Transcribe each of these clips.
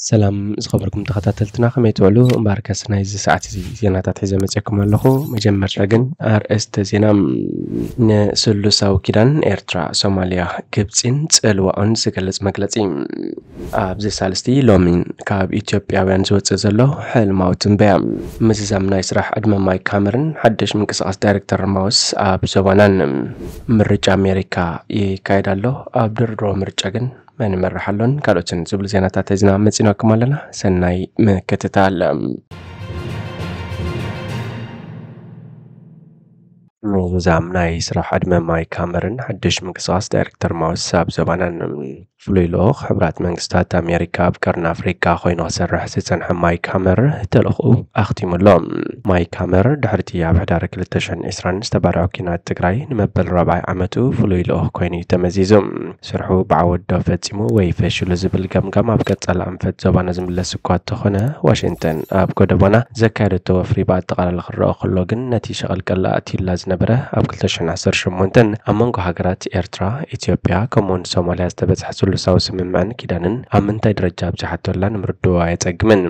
ሰላም ዝኸበርኩም ተኸታተልትና፣ ከመይ ትውዕሉ? እምበኣርከስ ናይዚ ሰዓት እዚ ዜናታት ሒዘ መጺኣኩም ኣለኹ። መጀመርታ ግን ኣርእስተ ዜና። ንስሉሳዊ ኪዳን ኤርትራ፣ ሶማልያ፣ ግብጺን ጽልዋኡን ዝገልጽ መግለጺ። ኣብዚ ሳልስቲ ሎሚ ካብ ኢትዮጵያውያን ዝወጽእ ዘሎ ሕልማዊ ትንበያ። ምዝዛም ናይ ስራሕ ዕድመ ማይክ ሃመርን ሓድሽ ምንቅስቓስ ዳይሬክተር ማውስ ኣብ ዞባናን። ምርጫ ኣሜሪካ ይካየድ ኣሎ። ኣብ ድርድሮ ምርጫ ግን መን ይመርሕ ኣሎን ካልኦትን ዝብሉ ዜናታት ሒዝና መጺናኩም ኣለና። ሰናይ ምክትታል። ምዝዛም ናይ ስራሕ ዕድመ ማይክ ሃመርን ሓድሽ ምንቅስቓስ ዳይሬክተር ማውስ ኣብ ዞባናን። ፍሉይ ልኡኽ ሕብራት መንግስታት ኣሜሪካ ኣብ ቀርኒ ኣፍሪካ ኮይኑ ክሰርሕ ዝጸንሐ ማይክ ሃመር ተልእኽኡ ኣኽቲሙ ኣሎ። ማይክ ሃመር ድሕሪቲ ኣብ ሕዳር ክልተ ሽሕን ዕስራን ዝተባርዐ ኲናት ትግራይ ንመበል ራብዓይ ዓመቱ ፍሉይ ልኡኽ ኮይኑ እዩ ተመዚዙ። ስርሑ ብዓወት ዶ ፈጺሙ ወይ ፈሺሉ ዝብል ገምጋም ኣብ ቀጻሊ ኣንፈት ዞባና ዝምለስ እኳ እንተኾነ፣ ዋሽንግተን ኣብ ጎደቦና ዘካየደቶ ወፍሪ ብኣጠቓላሊ ክረኣ ከሎ ግን ነቲ ሸቐልቀላ ኣትዩላ ዝነበረ ኣብ ክልተ ሽሕን ዓሰርተ ሸሞንተን ኣብ መንጎ ሃገራት ኤርትራ፣ ኢትዮጵያ ከምኡውን ሶማልያ ዝተበጽሐ ስሉሳዊ ስምምዕን ኪዳንን ኣብ ምንታይ ደረጃ ኣብጺሓቶ ኣላ ንምርድኡ ኣየጸግምን።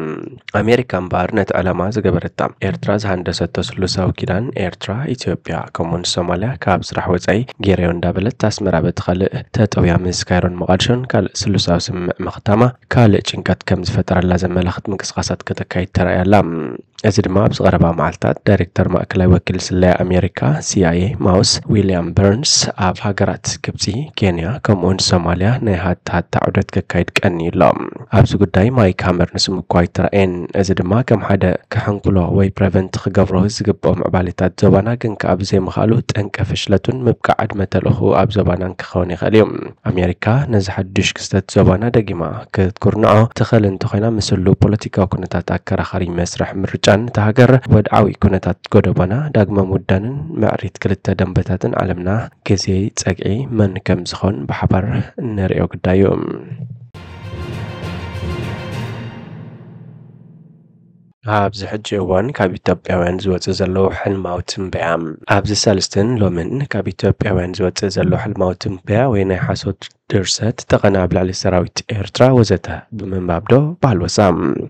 ኣሜሪካ እምበኣር ነቲ ዕላማ ዝገበረታ ኤርትራ ዝሃንደሰቶ ስሉሳዊ ኪዳን ኤርትራ፣ ኢትዮጵያ ከምኡውን ሶማልያ ካብ ስራሕ ወጻኢ ገይረዮ እንዳበለት ኣስመራ በቲ ካልእ ተጠውያ ምስ ካይሮን መቓድሾን ካልእ ስሉሳዊ ስምምዕ ምኽታማ ካልእ ጭንቀት ከም ዝፈጠረላ ዘመላኽት ምንቅስቓሳት ከተካይድ ተራእያ ኣላ። እዚ ድማ ኣብዚ ቀረባ መዓልታት ዳይሬክተር ማእከላይ ወኪል ስለያ ኣሜሪካ፣ ሲኣይኤ፣ ማውስ ዊልያም በርንስ ኣብ ሃገራት ግብጺ፣ ኬንያ ከምኡውን ሶማልያ ናይ ሃታ ሃታ ዑደት ከካይድ ቀንዩ ኣሎ። ኣብዚ ጉዳይ ማይክ ሃመር ንስሙ እኳ ኣይተራእየን። እዚ ድማ ከም ሓደ ክሕንኩሎ ወይ ፕረቨንት ክገብሮ ዝግብኦ ምዕባሌታት ዞባና ግን ከኣ ብዘይምኽኣሉ ጠንቂ ፍሽለቱን ምብቃዕ ዕድመ ተልእኽኡ ኣብ ዞባናን ክኸውን ይኽእል እዩ። ኣሜሪካ ነዚ ሓድሽ ክስተት ዞባና ደጊማ ክትኩርንዖ ትኽእል እንተኾይና፣ ምስ ህሉው ፖለቲካዊ ኩነታት ኣከራኻሪ መስርሕ ምርጫን እታ ሃገር ወድዓዊ ኩነታት ጎደቦና ዳግመ ምውዳንን ምዕሪት ክልተ ደንበታትን ዓለምና ግዜ ጸግዒ መን ከም ዝኾን ብሓባር ንርእዮ ግዳይ እዩ። ኣብዚ ሕጂ እዋን ካብ ኢትዮጵያውያን ዝወጽእ ዘለዉ ሕልማዊ ትንበያ። ኣብዚ ሳልስትን ሎምን ካብ ኢትዮጵያውያን ዝወጽእ ዘሎ ሕልማዊ ትንበያ ወይ ናይ ሓሶት ድርሰት፣ ተቐነ ኣብ ልዕሊ ሰራዊት ኤርትራ ወዘተ ብምንባብ ዶ ባህልወሳ።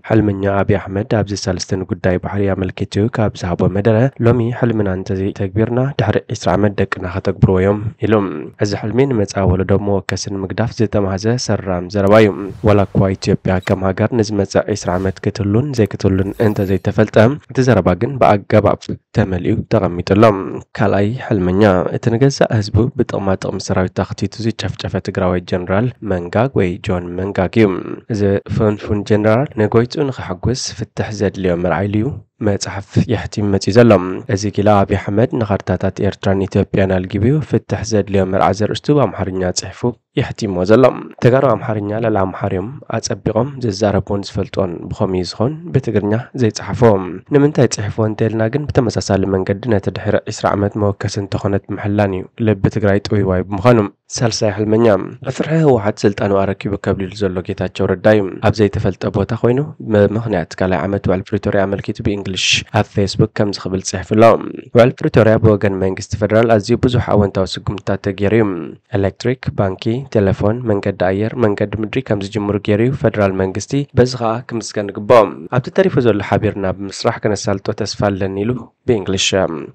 ሕልመኛ ኣብይ ኣሕመድ ኣብዚ ሳልስትን ጉዳይ ባሕሪ ኣመልኪቱ ካብ ዝሃቦ መደረ፣ ሎሚ ሕልምና እንተዘይተግቢርና ድሕሪ ዕስራ ዓመት ደቅና ከተግብርዎ እዮም ኢሉ። እዚ ሕልሚ ንመጻኢ ወለዶ መወከሲ ንምግዳፍ ዝተማህዘ ሰራም ዘረባ እዩ። ዋላ እኳ ኢትዮጵያ ከም ሃገር ንዝመጽእ ዕስራ ዓመት ክትህሉን ዘይክትህሉን እንተዘይተፈልጠ፣ እቲ ዘረባ ግን ብኣገባብ ተመሊኡ ተቐሚጡ ኣሎ። ካልኣይ ሕልመኛ፣ እቲ ንገዛእ ህዝቡ ብጥቕማ ጥቕሚ ሰራዊት ኣኽቲቱ ዝጨፍጨፈ ትግራዋይ ጀነራል መንጋግ ወይ ጆን መንጋግ እዩ። እዚ ፍንፉን ጀነራል ንጎይትኡ ንኸሐጉስ ፍትሕ ዘድልዮ መርዓ ኢሉ እዩ መጽሓፍ የሕቲም መጺኡ ዘሎ። እዚ ጊላ ኣብይ ኣሕመድ ንኻርታታት ኤርትራን ኢትዮጵያን ኣልጊቡ ፍትሕ ዘድልዮ መርዓ ዘርእስቱ ብኣምሓርኛ ጽሒፉ የሕቲሞ ዘሎ። ተጋሩ ኣምሓርኛ ልዕሊ ኣምሓርዮም ኣጸቢቖም ዝዛረብዎን ዝፈልጥዎን ብኸምኡ እዩ ዝኾን ብትግርኛ ዘይጸሓፍዎ። ንምንታይ ጽሒፍዎ እንተኢልና ግን ብተመሳሳሊ መንገዲ ነቲ ድሕሪ ዕስራ ዓመት መወከሲ እንተኾነት ምሕላን እዩ ልቢ ትግራይ ጥውይዋይ ብምዃኑ። ሳልሳይ ሕልመኛ፣ ብፍርሒ ህወሓት ስልጣኑ ኣረኪቡ ከብሊሉ ዘሎ ጌታቸው ረዳ እዩ። ኣብ ዘይተፈልጠ ቦታ ኮይኑ ብምኽንያት ካልኣይ ዓመት ውዕል ፕሪቶርያ ኣመልኪቱ ብእንግሊሽ ኣብ ፌስቡክ ከምዚ ክብል ጽሒፉ ኣሎ። ውዕል ፕሪቶርያ ብወገን መንግስቲ ፌደራል ኣዝዩ ብዙሕ ኣወንታዊ ስጉምትታት ተገይሩ እዩ። ኤሌክትሪክ፣ ባንኪ፣ ቴሌፎን፣ መንገዲ ኣየር፣ መንገዲ ምድሪ ከም ዝጅምሩ ገይሩ እዩ ፌደራል መንግስቲ፣ በዚ ኸኣ ክምስገን ይግብኦ። ኣብቲ ተሪፉ ዘሎ ሓቢርና ብምስራሕ ከነሳልጦ ተስፋ ኣለኒ ኢሉ ብእንግሊሽ።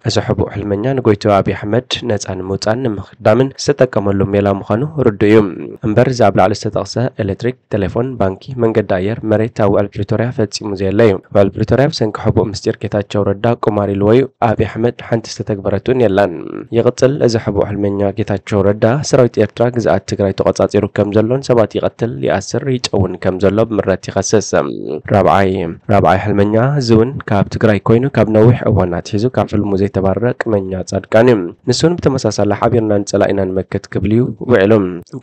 እዚ ሕቡእ ሕልመኛ ንጎይትኡ ኣብይ ኣሕመድ ነጻ ንምውጻእን ንምኽዳምን ዝተጠቀመሉ ሜላ ምዃኑ ርዱእ እዩ። እምበር እዚ ኣብ ላዕሊ ዝተጠቕሰ ኤሌክትሪክ፣ ቴሌፎን፣ ባንኪ፣ መንገዲ ኣየር፣ መሬት ኣብ ውዕል ፕሪቶርያ ፈጺሙ ዘየለ እዩ። ውዕል ፕሪቶርያ ብሰንኪ ሕቡእ ምስጢር ጌታቸው ረዳ ቁማር ኢልዎ እዩ። ኣብይ ኣሕመድ ሓንቲ ዝተተግበረትውን የላን። ይቕጽል፣ እዚ ሕቡእ ሕልመኛ ጌታቸው ረዳ ሰራዊት ኤርትራ ግዝኣት ትግራይ ተቖጻጺሩ ከም ዘሎን ሰባት ይቐትል፣ ይኣስር፣ ይጨውን ከም ዘሎ ብምረት ይኸስስ። ራብዓይ ራብዓይ ሕልመኛ፣ እዚ እውን ካብ ትግራይ ኮይኑ ካብ ነዊሕ እዋን ኣትሒዙ ካብ ሕልሙ ዘይተባረረ ቅመኛ ጻድቃን እዩ። ንሱ እውን ብተመሳሳሊ ሓቢርና ንጸላኢና ንመክት ክብል እዩ ውዒሉ።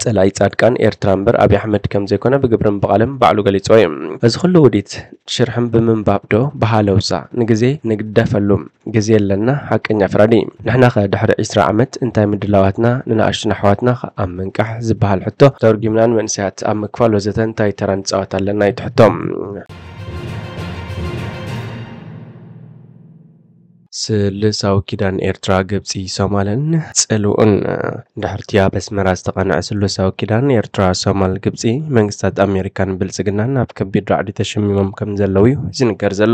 ጸላኢ ጻድቃን ኤርትራ እምበር ኣብይ ኣሕመድ ከም ዘይኮነ ብግብርን ብቓልን ባዕሉ ገሊጽዎ እዩ። እዚ ኩሉ ውዲት ሽርሕን ብምንባብ ዶ ብሃለውሳ ንግዜ ንግደፈሉ? ግዜ ኣለና ሓቀኛ ፍራዲ። ንሕናኸ ድሕሪ ዕስራ ዓመት እንታይ ምድላዋትና ንንኣሽቱን ኣሕዋትና ኣብ ምንቃሕ ዝበሃል ሕቶ ተርጒምና ንመንእሰያት ኣብ ምክፋል ወዘተ እንታይ ተራ ንጻወት ኣለና እዩ እቲ ሕቶ። ስሉሳዊ ኪዳን ኤርትራ፣ ግብጺ፣ ሶማልን ጽልኡን። ድሕርቲ ኣብ ኣስመራ ዝተቐንዐ ስሉሳዊ ኪዳን ኤርትራ፣ ሶማል፣ ግብጺ፣ መንግስታት ኣሜሪካን ብልጽግናን ኣብ ከቢድ ራዕዲ ተሸሚሞም ከም ዘለዉ እዩ ዝንገር ዘሎ።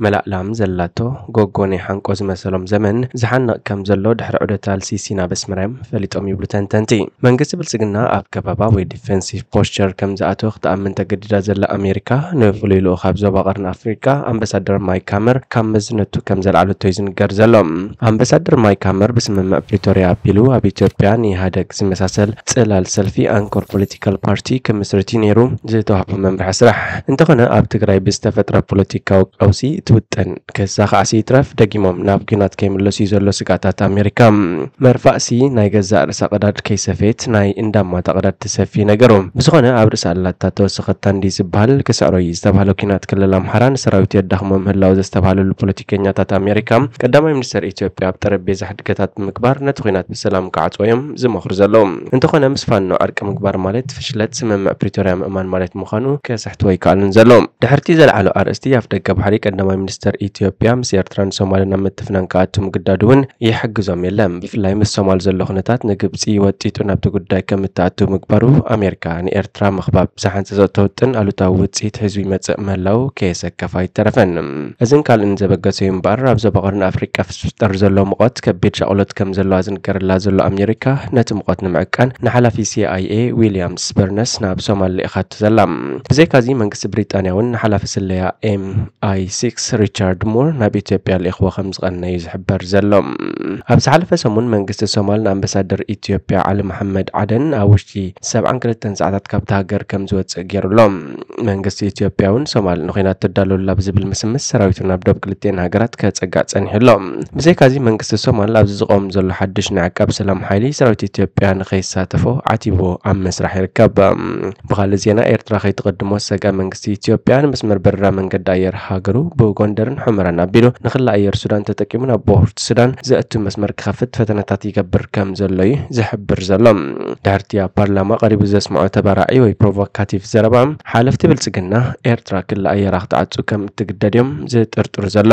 መላእላም ዘላቶ ጎጎ ናይ ሓንቆ ዝመሰሎም ዘመን ዝሓንቕ ከም ዘሎ ድሕሪ ዑደት ኣልሲሲ ናብ ኣስመራ እዮም ፈሊጦም ይብሉ ተንተንቲ። መንግስቲ ብልጽግና ኣብ ከበባ ወይ ዲፌንሲቭ ፖስቸር ከም ዝኣተወ ክትኣምን ተገዲዳ ዘላ ኣሜሪካ፣ ንፍሉይ ልኡኽ ኣብ ዞባ ቀርኒ ኣፍሪቃ ኣምባሳደር ማይክ ሃመር ካብ መዝነቱ ከም ዘልዓለቶ እዩ ዝንገር ዘሎ። ኣምባሳደር ማይክ ሃመር ብስምምዕ ፕሪቶርያ ኣቢሉ ኣብ ኢትዮጵያ ንኢህኣደግ ዝመሳሰል ጽላል ሰልፊ ኣንኮር ፖለቲካል ፓርቲ ክምስርት እዩ ነይሩ ዝተዋህቦ መምርሒ ስራሕ። እንተኾነ ኣብ ትግራይ ብዝተፈጥረ ፖለቲካዊ ቀውሲ እቲ ውጥን ክሳኻዕሲ ይትረፍ ደጊሞም ናብ ኲናት ከይምለሱ እዩ ዘሎ ስግኣታት ኣሜሪካ። መርፋእሲ ናይ ገዛእ ርእሳ ቀዳድ ከይሰፈየት ናይ እንዳማታ ቀዳድ ትሰፊ ነገሩ። ብዝኾነ ኣብ ርእሲ ኣላታ ተወሰኸታ እንዲ ዝበሃል ክስዕሮ እዩ ዝተባህለ ኲናት ክልል ኣምሓራ ንሰራዊት የዳኽሞ ምህላው ዘስተባህለሉ ፖለቲከኛታት ኣሜሪካ ቀዳማይ ሚኒስተር ኢትዮጵያ ኣብ ጠረጴዛ ሕድገታት ብምግባር ነቲ ኲናት ብሰላም ክዓጽዎ እዮም ዝመኽሩ ዘለዉ። እንተኾነ ምስ ፋኖ ዕርቂ ምግባር ማለት ፍሽለት ስምምዕ ፕሪቶርያ ምእማን ማለት ምዃኑ ከስሕትዎ ኣይከኣልን ዘሎ። ድሕርቲ ዘልዓሎ ኣርእስቲ ኣፍ ደገ ባሕሪ ቀዳማይ ሚኒስተር ኢትዮጵያ ምስ ኤርትራን ሶማልን ኣብ ምትፍናን ክኣቱ ምግዳዱ እውን ይሕግዞም የለን። ብፍላይ ምስ ሶማል ዘሎ ኩነታት ንግብጺ ወጢጡ ናብቲ ጉዳይ ከም እትኣቱ ምግባሩ ኣሜሪካ ንኤርትራ ምኽባብ ዝሓንጸጸቶ ውጥን ኣሉታዊ ውጽኢት ሒዙ ይመጽእ ምህላው ከየሰከፋ ኣይተረፈን። እዝን ካልእን ዘበገሰ እዩ እምበኣር ኣብ ዞባ ቀርኒ ኣፍሪቃ ዝፍጠር ዘሎ ሙቐት ከቢድ ሻቕሎት ከም ዘለዋ ዝንገረላ ዘሎ ኣሜሪካ ነቲ ሙቐት ንምዕቃን ንሓላፊ ሲ ኣይ ኤ ዊልያምስ በርነስ ናብ ሶማል ልኢኻቶ ዘላ። ብዘይካዚ መንግስቲ ብሪጣንያ እውን ንሓላፊ ስለያ ኤም ኣይ ሲክስ ሪቻርድ ሙር ናብ ኢትዮጵያ ልኢኽዎ ከም ዝቐነዩ ዝሕበር ዘሎ። ኣብ ዝሓለፈ ሰሙን መንግስቲ ሶማል ንኣምባሳደር ኢትዮጵያ ዓሊ መሓመድ ዓደን ኣብ ውሽጢ ሰብዓን ክልተን ሰዓታት ካብቲ ሃገር ከም ዝወፅእ ገይሩ ኣሎ። መንግስቲ ኢትዮጵያ እውን ሶማል ንኹናት ትዳለሉ ኣብ ዝብል ምስምስ ሰራዊቱ ናብ ዶብ ክልቲኤን ሃገራት ከፀግዕ ፀኒሑ ኣሎ። ብዘይካዚ መንግስቲ ሶማል ኣብዚ ዝቐውም ዘሎ ሓድሽ ናይ ዕቃብ ሰላም ሓይሊ ሰራዊት ኢትዮጵያ ንኸይሳተፎ ዓቲቡ ኣብ መስራሕ ይርከብ። ብኻልእ ዜና ኤርትራ ከይትቕድሞ ዝሰግኣ መንግስቲ ኢትዮጵያ ንመስመር በረራ መንገዲ ኣየር ሃገሩ ብጎንደርን ሑመራን ኣቢሉ ንክላ ኣየር ሱዳን ተጠቂሙ ናብ ቦርት ሱዳን ዘእቱ መስመር ክኸፍት ፈተነታት ይገብር ከም ዘሎ እዩ ዝሕብር ዘሎ። ድሕርቲ ኣብ ፓርላማ ቀሪቡ ዘስምዖ ተባራዒ ወይ ፕሮቮካቲቭ ዘረባ ሓለፍቲ ብልጽግና ኤርትራ ክላ ኣየራ ክትዓጹ ከም እትግደድ እዮም ዝጥርጥሩ ዘሎ።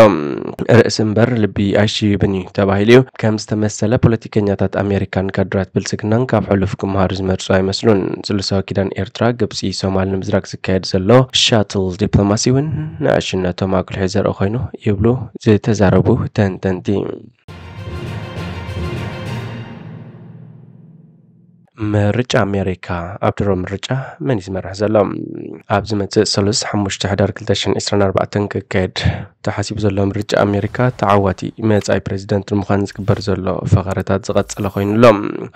ርእሲ እምበር ልቢ ኣይሽይብን እዩ ተባሂሉ እዩ። ከም ዝተመሰለ ፖለቲከኛታት ኣሜሪካን ካድራት ብልጽግናን ካብ ሕሉፍ ክመሃሩ ዝመርጹ ኣይመስሉን። ስሉሳዊ ኪዳን ኤርትራ፣ ግብጺ፣ ሶማል ንምዝራግ ዝካየድ ዘሎ ሻትል ዲፕሎማሲ እውን ንዕሽነቶም ኣጉሊሑ ዘርኢ ኮይኑ ይብሉ ዝተዛረቡ ተንተንቲ። ምርጫ ኣሜሪካ፣ ኣብ ድሮ ምርጫ መን እዩ ዝመርሕ ዘሎ? ኣብ ዝመጽእ ሰሉስ ሓሙሽተ ሕዳር ክልተ ሽሕን ዕስራን ኣርባዕተን ክካየድ ተሓሲቡ ዘሎ ምርጫ ኣሜሪካ ተዓዋቲ መጻኢ ፕሬዚደንት ንምዃን ዝግበር ዘሎ ፈኸረታት ዝቐጸለ ኮይኑ ኣሎ።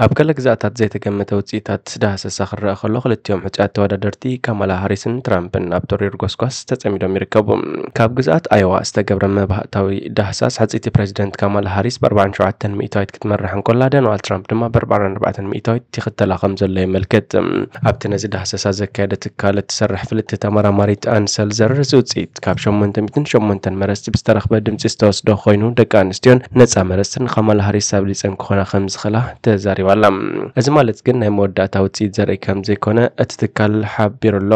ኣብ ገለ ግዝኣታት ዘይተገመተ ውጽኢታት ዳህሰሳ ክረኣ ከሎ ክልቲኦም ሕጹያት ተወዳደርቲ ካማላ ሃሪስን ትራምፕን ኣብ ተሪር ጎስጓስ ተጸሚዶም ይርከቡ። ካብ ግዝኣት ኣዮዋ ዝተገብረ መባእታዊ ዳህሳስ ሕጽይቲ ፕሬዚደንት ካማላ ሃሪስ ብ ኣርባዓን ሸውዓተን ሚእታዊት ክትመርሕ እንኮላ ዶናልድ ትራምፕ ድማ ብ ኣርባዓን ኣርባዕተን ሚእታዊት ይኽተላ ከም ዘሎ የመልክት። ኣብቲ ነዚ ዳህሰሳ ዘካየደ ትካል እትሰርሕ ፍልጥቲ ተመራማሪት ኣን ሰልዘር እዚ ውጽኢት ካብ ሸሞንተ ሚእትን ሸሞንተን መረጽቲ ብዝተረኽበ ድምጺ ዝተወስደ ኮይኑ ደቂ ኣንስትዮን ነጻ መረጽትን ንካማላ ሃሪስ ኣብሊጸን ክኾና ከም ዝኽእላ ተዛሪባ ኣላ። እዚ ማለት ግን ናይ መወዳእታ ውጽኢት ዘርኢ ከም ዘይኮነ እቲ ትካል ሓቢሩ ኣሎ።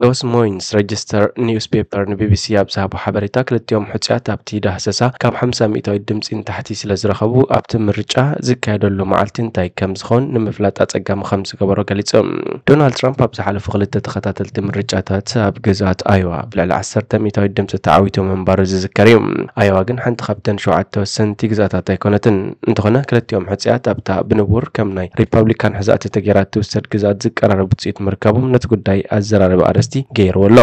ዶስ ሞይንስ ሬጅስተር ኒውስ ፔፐር ንቢቢሲ ኣብ ዝሃቦ ሓበሬታ ክልቲኦም ሕጹያት ኣብቲ ዳህሰሳ ካብ ሓምሳ ሚእታዊት ድምጺ ንታሕቲ ስለ ዝረኸቡ ኣብቲ ምርጫ ዝካየደሉ መዓልቲ እንታይ ከም ዝኸውን ንምፍላጥ ኣጸጋሚ ከም ዝገበሮ ገሊጹ። ዶናልድ ትራምፕ ኣብ ዝሓለፉ ክልተ ተኸታተልቲ ምርጫታት ኣብ ግዝኣት ኣዮዋ ብልዕሊ ዓሰርተ ሚእታዊት ድምጺ ተዓዊቱ ምንባሩ ዝዝከር እዩ። ኣዮዋ ግን ሓንቲ ካብተን ሸውዓተ ወሰንቲ ግዝኣታት ኣይኮነትን። እንተኾነ ክልቲኦም ሕጹያት ኣብታ ብንቡር ከም ናይ ሪፐብሊካን ሕዛእቲ ተገይራ እትውሰድ ግዝኣት ዝቀራረብ ውጽኢት ምርካቦም ነቲ ጉዳይ ኣዘራረቢ ኣርእስቲ ገይርዎ ኣሎ።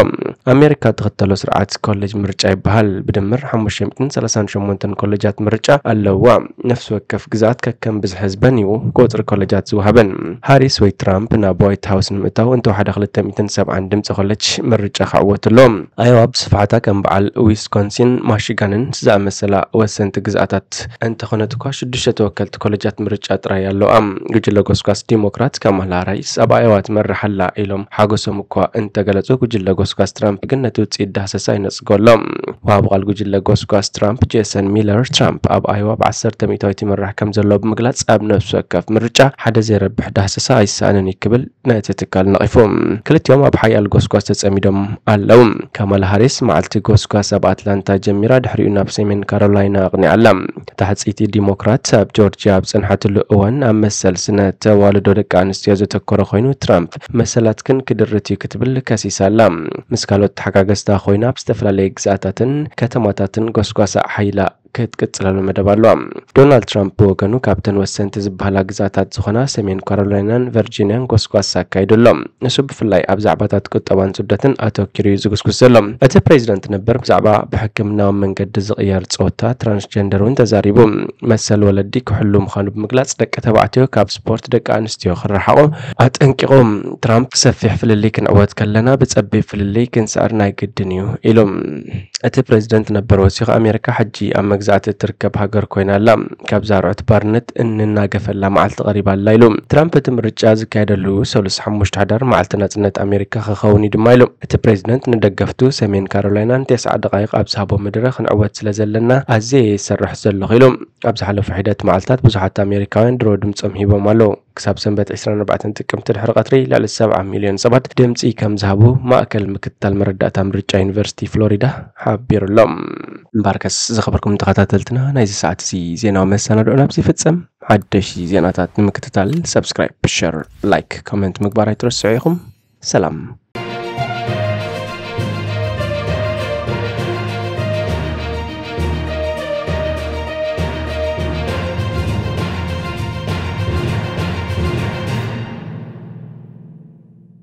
ኣሜሪካ እትኽተሎ ስርዓት ኮሌጅ ምርጫ ይበሃል። ብድምር ሓሙሽተ ሚእትን ሰላሳን ሸሞንተን ኮሌጃት ምርጫ ኣለዋ። ነፍሲ ወከፍ ግዝኣት ከከም ብዝሒ ህዝበን እዩ ቁጽሪ ኮሌጃት ዝወሃበን። ሃሪስ ወይ ትራምፕ ናብ ዋይት ሃውስ ንምእታው እንተወሓደ ክልተ ሚእትን ሰብዓን ድምጺ ኮሌጅ ምርጫ ክዕወቱ ኣለዎም። ኣዮዋ ብስፍሓታ ከም በዓል ዊስኮንሲን ማሽጋንን ዝኣመሰላ ወሰንቲ ግዝኣታት እንተኾነት እኳ ሽዱሽተ ተወከልቲ ኮሌጃት ምርጫ ጥራይ ኣለዋ። ጉጅለ ጎስጓስ ዲሞክራት ካማላ ሃሪስ ኣብ ኣዮዋ ትመርሕ ኣላ ኢሎም ሓጎሶም እኳ እንተገለጹ፣ ጉጅለ ጎስጓስ ትራምፕ ግን ነቲ ውፅኢት ዳህሰሳ ይነፅጎ ኣሎ። ወሃቢ ቃል ጉጅለ ጎስጓስ ትራምፕ ጄሰን ሚለር፣ ትራምፕ ኣብ ኣይዋ ብ10 ሚእታዊት ይመራሕ ከም ዘሎ ብምግላፅ፣ ኣብ ነፍሲ ወከፍ ምርጫ ሓደ ዘይረብሕ ዳህሰሳ ኣይሰኣንን እዩ ክብል ነቲ ትካል ነቒፉ። ክልቲኦም ኣብ ሓያል ጎስጓስ ተጸሚዶም ኣለዉ። ካማላ ሃሪስ መዓልቲ ጎስጓስ ኣብ ኣትላንታ ጀሚራ፣ ድሕሪኡ ናብ ሰሜን ካሮላይና ኣቕኒዓ ኣላ። እታ ሕጽይቲ ዲሞክራት ኣብ ጆርጅያ ኣብ ጸንሓትሉ እዋን ኣብ መሰል ስነ ተዋልዶ ደቂ ኣንስትዮ ዘተኮረ ኮይኑ፣ ትራምፕ መሰላትክን ክድርት እዩ ክትብል ከሲሳ ኣላ። ምስ ካልኦት ተሓጋገዝታ ኮይና ኣብ ዝተፈላለየ ግዝኣታትን ከተማታትን ጎስጓሳ ሓይላ ክትቅጽለሉ መደብ ኣለዋ። ዶናልድ ትራምፕ ብወገኑ ካብተን ወሰንቲ ዝበሃላ ግዝኣታት ዝኾና ሰሜን ካሮላይናን ቨርጂኒያን ጎስጓስ ኣካይዱ ኣሎ። ንሱ ብፍላይ ኣብ ዛዕባታት ቁጠባን ስደትን ኣተኪሩ እዩ ዝጉስጉስ ዘሎ። እቲ ፕሬዚደንት ነበር ብዛዕባ ብሕክምናዊ መንገዲ ዝቕየር ጾታ፣ ትራንስጀንደር እውን ተዛሪቡ። መሰል ወለዲ ክሕሉ ምዃኑ ብምግላጽ፣ ደቂ ተባዕትዮ ካብ ስፖርት፣ ደቂ ኣንስትዮ ክረሓቑ ኣጠንቂቑ። ትራምፕ ሰፊሕ ፍልልይ ክንዕወት ከለና ብጸቢብ ፍልልይ ክንስዕር ናይ ግድን እዩ ኢሉ። እቲ ፕሬዚደንት ነበር ወሲኹ፣ ኣሜሪካ ሕጂ ኣብ መግዛእቲ እትርከብ ሃገር ኮይና ኣላ። ካብ ዛርዑት ባርነት እንናገፈላ መዓልቲ ቀሪባ ኣላ ኢሉ። ትራምፕ እቲ ምርጫ ዝካየደሉ ሰሉስ ሓሙሽተ ሕዳር መዓልቲ ናጽነት ኣሜሪካ ክኸውን እዩ ድማ ኢሉ። እቲ ፕሬዚደንት ንደገፍቱ ሰሜን ካሮላይናን ተስዓ ደቓይቕ ኣብ ዝሃቦ መደረ ክንዕወት ስለ ዘለና ኣዝየ እየ ዝሰርሕ ዘለኹ ኢሉ። ኣብ ዝሓለፉ ሒደት መዓልታት ብዙሓት ኣሜሪካውያን ድሮ ድምጾም ሂቦም ኣለዉ። ክሳብ ሰንበት ዕስራን ኣርባዕተን ጥቅምቲ ድሕሪ ቀትሪ ልዕሊ ሰብዓ ሚልዮን ሰባት ድምጺ ከም ዝሃቡ ማእከል ምክትታል መረዳእታ ምርጫ ዩኒቨርሲቲ ፍሎሪዳ ሓቢሩ ኣሎ። እምበኣርከስ ዝኸበርኩም ተኸታተልትና ናይዚ ሰዓት እዚ ዜናዊ መሰናድኦ ናብዚ ይፍጸም። ሓደሽቲ ዜናታት ንምክትታል ሰብስክራይብ፣ ሸር፣ ላይክ፣ ኮመንት ምግባር ኣይትረስዑ ኢኹም። ሰላም።